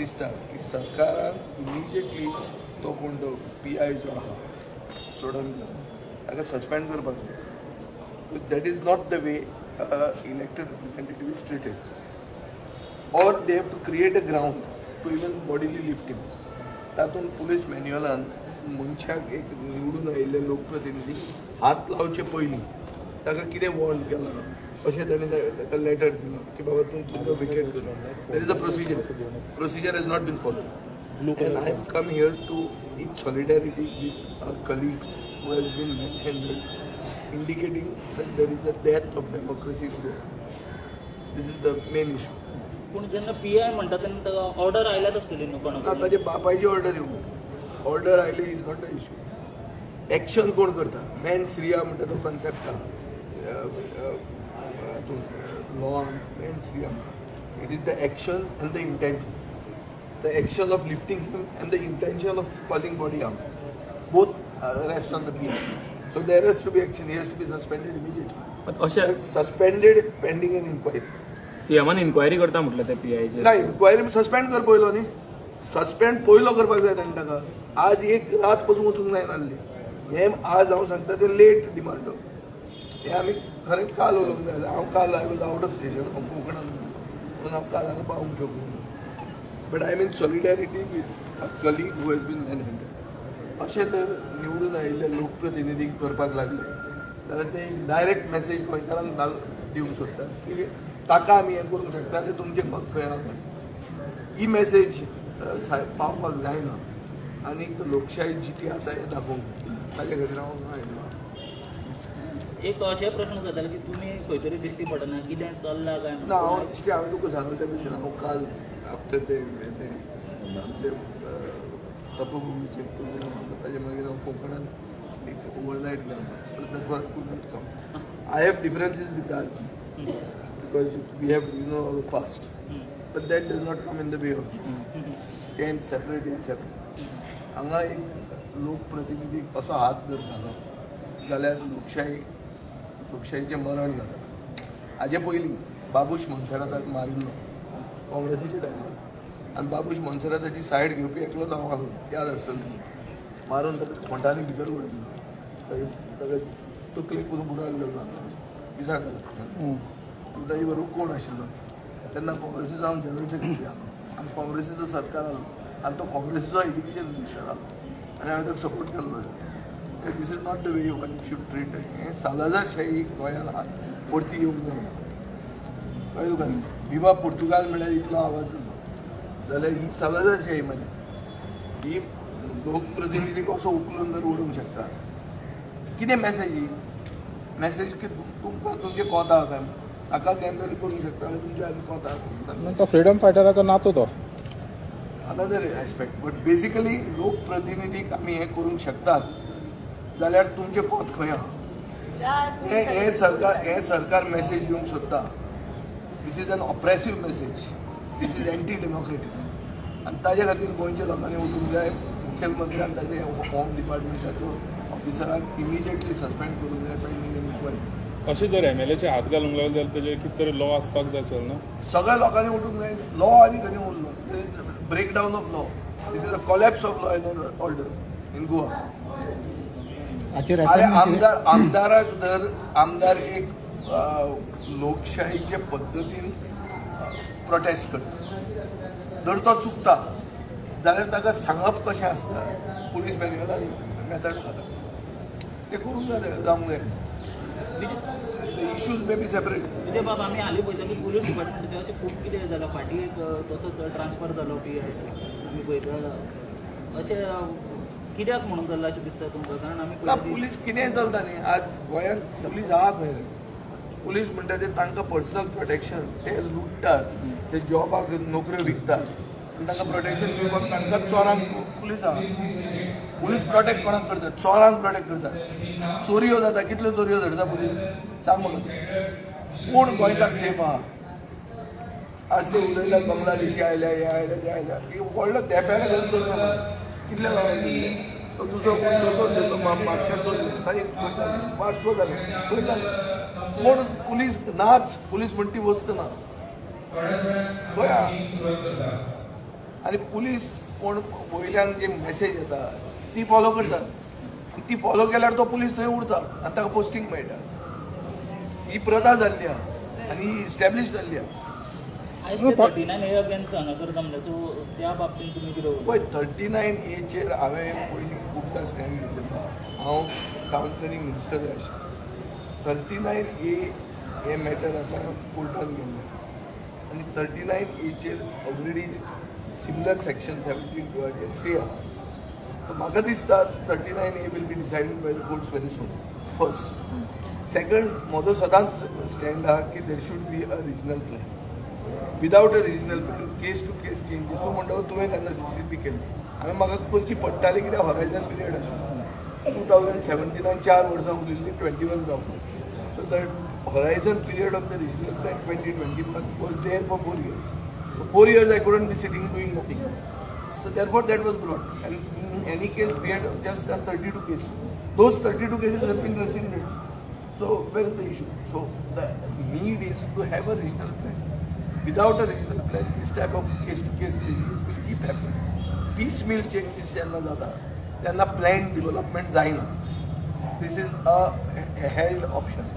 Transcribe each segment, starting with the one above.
दिसता की सरकारान इमिजिएटली तो कोण तो पीआय जो आहा चोडणकर, ताका सस्पेंड करपाक जाय. That is not the way elected representative is treated, or they have to create a ground to even bodily lift him. तातूंत पुलीस मॅन्युअलान मनशाक, एक निवडून आयिल्ले लोकप्रतिनिधी हात लावचे पयलीं ताका कितें वॉर्न केलां, अशें ताणें ताका लेटर दिलां की बाबा तूं तुमकां विकेट कर. There is a procedure. Procedure has not been followed and I have come here to in solidarity with a colleague who has been manhandled, indicating that there is a death of democracy in Goa. This is the main issue. पूण जेन्ना PI म्हणटा तेन्ना ताका order आयल्यात आसतली न्हू ना. कोणा? ताजे बापायची ऑर्डर येवं, ऑर्डर आयली is not the issue. Action कोण करता, मेन्स रिया म्हणटा तो कन्सेप्ट आहा हातून loan. Mens rea, it is the action and the intention, the action of lifting him and the intention of causing body harm, both rest on the PI. So there has to be action. He has to be suspended immediately. पण अशें Suspended pending an inquiry. सीएमान inquiry करता म्हटलं त्या पीआयचेर. ना, enquiry suspend कर पयलो न्ही, suspend पयलो करपाक जाय ताणें ताका. आज एक रात पसून वचूंक जायना आसली. हें आज हांव सांगता तें लेट डिमांड. हें आमी खरें काल उलोवंक जाय. हांव काल I was out of station. हांव कोंकणान गेलो म्हणून हांव काल हांगा पावूंक शकूंक ना, but I am in solidarity with a colleague who has been manhandled. अशें जर निवडून आयिल्ले लोकप्रतिनिधीक करपाक लागले जाल्यार ते डायरेक्ट मॅसेज गोंयकारांक दिवंक सोदतात की ताका आमी हें करूंक शकता ते तुमचें मत खंय आहा. ही मॅसेज पावपाक जायना आनीक लोकशाही जिती आसा हें दाखोवंक जाय. ताजे खातीर हांव हांगा आयलो. एक अशें प्रश्न जाताले की तुमी खंय तरी दिश्टी पडना, कितें चल्लां काय? ना, हांव दिश्टी, हांवें तुका सांगलें त्या भशेन, हांव काल आफ्टर ते ते आमचे तपभुमीचे प्रोग्राम आसा, ताजे मागीर हांव कोंकणांत एक ओवरनायट गेलो, so that I could not come. I have differences with RG because we have our past, but that does not come in the way of this. हें सेपरेट, हें सेपरेट. हांगा एक लोकप्रतिनिधी असो हात जर घालो जाल्यार लोकशाहीचें मरण जाता. हाजे पयलीं बाबूश मोन्सेराताक मारिल्लो काँग्रेसीच्या टायमार आनी बाबूश मोन्सेराताची सायड घेवपी एकलोच हांव आसलो, याद आसतलें तुमकां. मारून ताका खोंटांनी भितर उडयल्लो. ताका तकलेक पसून बुराक जालो, पिसार जालो. आनी ताजे बरोबर कोण आशिल्लो तेन्ना काँग्रेसीचो हांव जनरल सेक्रेटरी आसलो आनी काँग्रेसीचो सरकार आसलो आनी तो काँग्रेसीचो एज्युकेशन मिनिस्टर आसलो आनी हांवें ताका सपोर्ट केल्लो. This is not the way one should treat. हें सालाझारशाही गोंयांत परती येवंक जायना, कळ्ळें तुका न्ही? विवा पुर्तुगाल म्हळ्यार इतलो आवाज जालो जाल्यार ही सालाझारशाही मरे ही. लोकप्रतिनिधी कसो उखलून जर उडोवंक शकता, कितें मॅसेज ही? मॅसेज की तुमकां तुमचें कोंत आहा काय, ताकाच हें जर करूंक शकता जाल्यार तुमच्या आनी कोंत आहा. तो फ्रिडम फायटराचो नातू तो. Another aspect, but basically लोकप्रतिनिधीक आमी हें करूंक शकतात जाल्यार तुमचें कोत खंय आहा? हें हें सरकार मॅसेज दिवंक सोदता. This is an oppressive message. This is anti democratic आनी ताजे खातीर गोंयच्या लोकांनी उठूंक जाय. मुखेलमंत्र्यान ताजे होम डिपार्टमेंटाचो ऑफिसराक इमिजिएटली सस्पेंड करूंक जाय पेंडींग एन इन्क्वायरी. अशें जर एमएलएचे हात घालूंक लागले जाल्यार तेजेर कितें तरी लॉ आसपाक जाय चल ना? सगळ्या लोकांनी उठूंक जाय. लॉ आनी खंय उरलो? Break down of law. This is a collapse of law and order in Goa. हाचेर अरे, असेंब्लीचे आमदाराक जर आमदार एक लोकशाहीचे पद्दतीन प्रोटेस्ट करता, जर तो चुकता जाल्यार ताका सांगप कशें आसता, पुलीस मॅन्युअलान मेथड आसा, ते करूंक जाय, जावंक जाय. The issues may be separate. Vijay बाब, आमी हालीं पळयता की पुलीस डिपार्टमेंटाचें अशें खूब कितें जालां. फाटीं एक तसोच ट्रान्सफर जालो पीआय आमी पळयता. अशें कित्याक म्हणून जाल्लां अशें दिसता तुमकां? कारण आमी ना. पळयता की पुलीस कितेंय चलता न्ही. आज गोंयांत पुलीस आहा खंय रे? पुलीस म्हणटा ते तांकां पर्सनल प्रोटेक्शन. ते लुट्टात, ते जॉबाक नोकऱ्यो विकतात आनी तांकां प्रोटेक्शन दिवपाक तांकां चोरांक पुलीस आहा. पुलीस प्रोटेक्ट कोणाक करतात? चोरांक प्रोटेक्ट करतात. चोरयो जाता, कितल्यो चोरयो धरता पुलीस, सांग म्हाका तूं. कोण गोंयकार सेफ आहा आज? ते उलयतात बांगलादेशी आयल्या, हे आयल्या, ते आयल्या. ही व्हडलो तेंप्याले घर चोरलो मरे. कितल्या गांवांत चोरले? तो दुसरो कोण दोतोर धरलो म्हापश्यां चोरले, ताजे खंय जालें? वास्को जालें, खंय जालें? कोण पुलीस नाच. पुलीस म्हणटी वस्त ना. खंय आहा? आनी पुलीस कोण वयल्यान जे मॅसेज येता ती फॉलो करतात आनी ती फॉलो केल्यार तो पुलीस थंय उरता आनी ताका पोस्टींग मेळटा. ही प्रथा जाल्ली आहा आनी ही इस्टॅब्लीश जाल्ली आहा. आयज ते 39A against हांगा करता म्हणल्यार, सो त्या बाबतींत तुमी कितें उलयता? पळय, 39Aचेर हांवें पयलीं खुबदां स्टँड घेतिल्लो. हांव टावन प्लॅनिंग मिनिस्टर आशिल्लो. 39A हें मॅटर आतां कोर्टान गेल्लें आनी 39Aचेर ऑलरेडी सिमिलर सेक्शन 72आचेर स्टे आहा. सो म्हाका दिसता 39A will be decided by the courts very soon. First, second, म्हजो सदांच स्टँड आहा की there should be a regional plan. Without a regional plan, case to case changes, तूं म्हणटा तुवें तेन्ना 63B केल्ली, हांवें म्हाका करची पडटाली कित्याक हॉरायझन पिरियड आशिल्लो. 2017आन 4 वर्सां उरिल्लीं 21 जावपाक. So that horizon period of the regional plan 2021 was there for 4 years. So 4 years I couldn't be sitting doing nothing. So therefore that was brought. And in any case, we had just done 32 cases. Those 32 cases have been rescinded. So where is the issue? So the need is to have a regional plan. Without a regional plan, this type of case-to-case changes will keep happening. Piecemeal changes जेन्ना जाता तेन्ना plan development जायना. This is a held option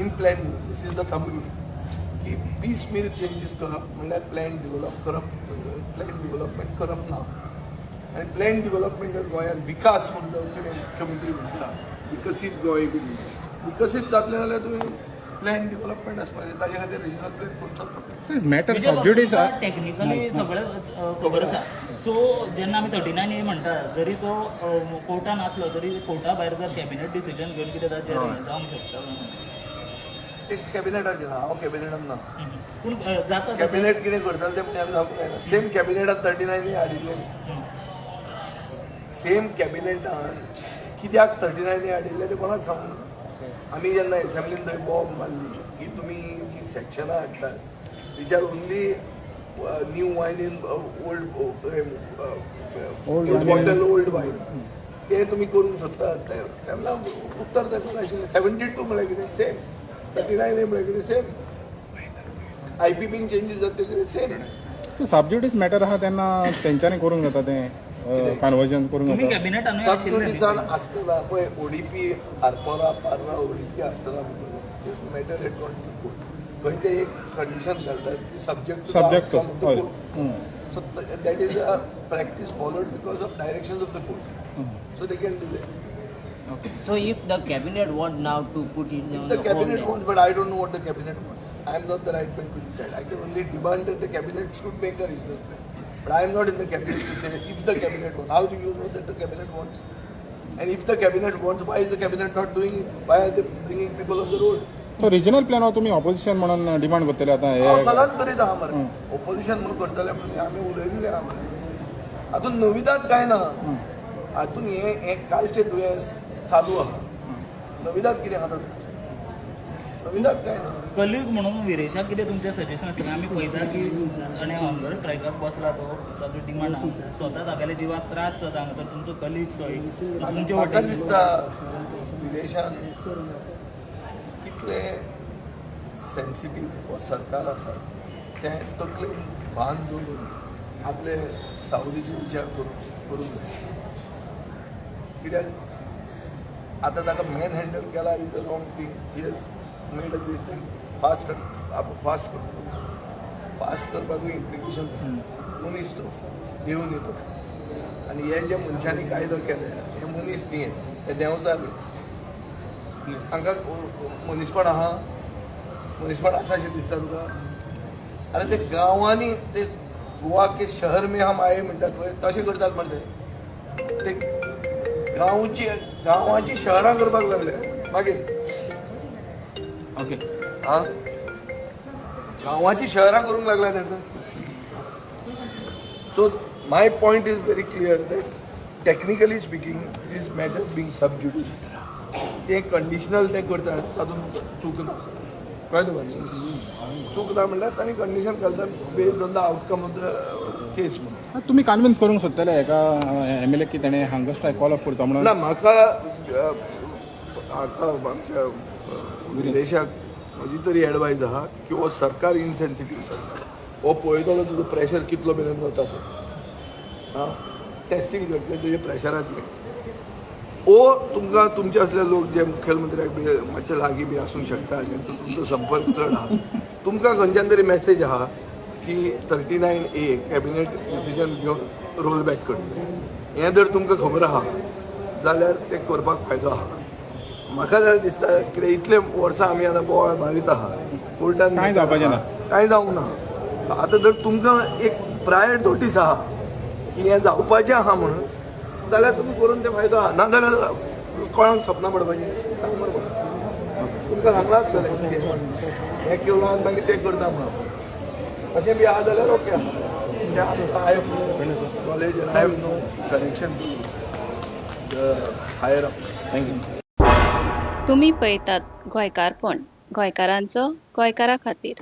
in planning. This is the thumb rule की piece meal changes करप म्हणल्यार plan develop करप, plan development करप ना. आनी प्लॅन डेव्हलपमेंट जर गोंयांत विकास म्हणून जर कितें मुख्यमंत्री म्हणटा, विकसीत गोंय बी म्हणटा, विकसीत जातलें जाल्यार तुवें प्लॅन डेव्हलपमेंट आसपाक जाय. ताजे खातीर रिजनल प्लॅन करचोच पडटा. मॅटर सब ज्युडीस. टेक्निकली सगळें खबर आसा. सो जेन्ना आमी 39A म्हणटा, जरी तो कोर्टान आसलो तरी कोर्टा भायर जर कॅबिनेट डिसिजन घेवन कितें ताचेर जावंक शकता? ते कॅबिनेटाचेर ना, हांव कॅबिनेटान ना. पूण जाता तशें. कॅबिनेट कितें करतलें तें आमी सांगूंक जायना. सेम कॅबिनेटान 39A हाडिल्लें. सेम कॅबिनेटान कित्याक 39A हाडिल्लें तें कोणाक सांगूंक ना. आमी जेन्ना एसेंब्लीन थंय बॉम्ब मारली की तुमी जी सेक्शनां हाडटात which are only new wine in old Old wine. Bottle old wine, ते तुमी करूंक सोदतात तेन्ना उत्तर ताका नाशिल्लें. 72 म्हळ्यार कितें? सेम. 39A म्हळ्यार कितें? सेम. आयपीबीन चेंजीस जाता ते कितें? सेम. सब ज्युडीस मॅटर आहा तेन्ना तेंच्यांनी करूंक जाता तें कन्वर्जन करूंक तुमी जाता. कॅबिनेटानूय सब आशिल्ले. ज्युडिसान आसतना पळय, ओडीपी आरपोरा पार्रा ओडीपी आसतना matter had gone to court. थंय ते एक कंडिशन घालतात की subject to Subject to, outcome of the हय. Court. So that is a practice followed because of direction of the court, so they can do that. So if the cabinet want now to put in If on the the cabinet home wants, but I don't know what the cabinet wants. I am not the right man to decide. I can only demand that the cabinet should make a regional plan. But I am not in the cabinet to say if the cabinet wants. How do you know that the cabinet wants? And if the cabinet wants, why is the cabinet not doing it? Why are they bringing people on the road? तो regional plan तुमी opposition म्हणून demand करतले आतां हांव हे? सदांच करीत आहा मरे. ओपोजिशन म्हणून करतले म्हणून आमी उलयलेले आहा मरे. हातून नविदाद कांय ना. हातून हें हें कालचें दुयेंस चालू आहा. नविदाद कितें आहा तातूंत? नविदाद कांय ना. कलिग म्हणून विरेशाक कितें तुमचें सजेशन आसतलें? आमी पळयता की ताणें हंगर स्ट्रायकाक बसला, तो ताजो डिमांड आहा, स्वता तागेल्या जिवाक त्रास जाता हांगा, तर तुमचो कलीग तो So तुमचे म्हाका वटेन दिसता विदेशान कितले सेन्सिटीव हो सरकार आसा तें तकलेन भान दवरून आपले सावदीचे विचार करून करूंक जाय. कित्याक आतां ताका मॅन हँडल केला is a wrong thing. He has made a this thing fast. आपूण फास्ट करतलो, फास्ट करपाकूय इम्प्लिकेशन्स आहा. मनीस तो, देव न्ही तो. आनी हे जे मनशांनी कायदो केले हे मनीस न्ही, हे देंवचार. हांकां मनीसपण आहा? मनीसपण आसा अशें दिसता तुका? अरे, ते गांवांनी ते गोवा के शहर में हम आये म्हणटात पळय, तशें करतात म्हणटे ते. गांवची गांवाची शहरां करपाक लागले मागीर. ओके. हा, गांवाची शहरां करूंक लागल्या तेन्ना. So my point is very clear that technically speaking, this matter being sub judice, ते कंडिशनल ते करतात तातूंत चूक ना. कळ्ळें तुका न्ही? चूक ना म्हणल्यार तांणी कंडिशन घालतात based on the outcome of the case म्हणून. तुमी कन्विन्स करूंक सोदतले हेका एमएलए की तेणें हंगर स्ट्रायक कॉल ऑफ करचो म्हणून? ना, म्हाका हाका आमच्या विदेशाक म्हजी तरी एडवायज आहा की हो सरकार इनसेन्सिटीव सरकार. हो पळयतलो तुजो प्रेशर कितलो मेरेन वता तो. टेस्टींग करचें तुजे प्रेशराचेर ओ तुमकां तुमचे असले लोक जे मुखेलमंत्र्याक बी मातशे लागीं बी आसूंक शकता, जेंचो तुमचो संपर्क चड आहा, तुमकां खंयच्यान तरी मॅसेज आहा की 39A cabinet decision घेवन रोल बॅक करचें. हें जर तुमकां खबर आहा जाल्यार तें करपाक फायदो आहा. म्हाका जाल्यार दिसता कित्याक इतले वर्सां आमी आतां बोवाळ मारीत आहा कोर्टान, कांय जावपाचें ना. कांय जावंक ना. आतां जर तुमकां एक प्रायर नोटीस आहा की हें जावपाचें आहा म्हणून, जाल्यार तुमी करून ते फायदो आहा. ना जाल्यार कोणाक सपनां पडपाचें सांग मरे कोणाक. तुमकां सांगलां आसतलें हें केलां आनी मागीर तें करता म्हणून. अशें बी आहा जाल्यार ओके आहा. तें आमकां I have knowledge and I have no connection to the higher up. Thank you. तुमी पळयतात गोंयकारपण, गोंयकारांचो गोंयकारा खातीर.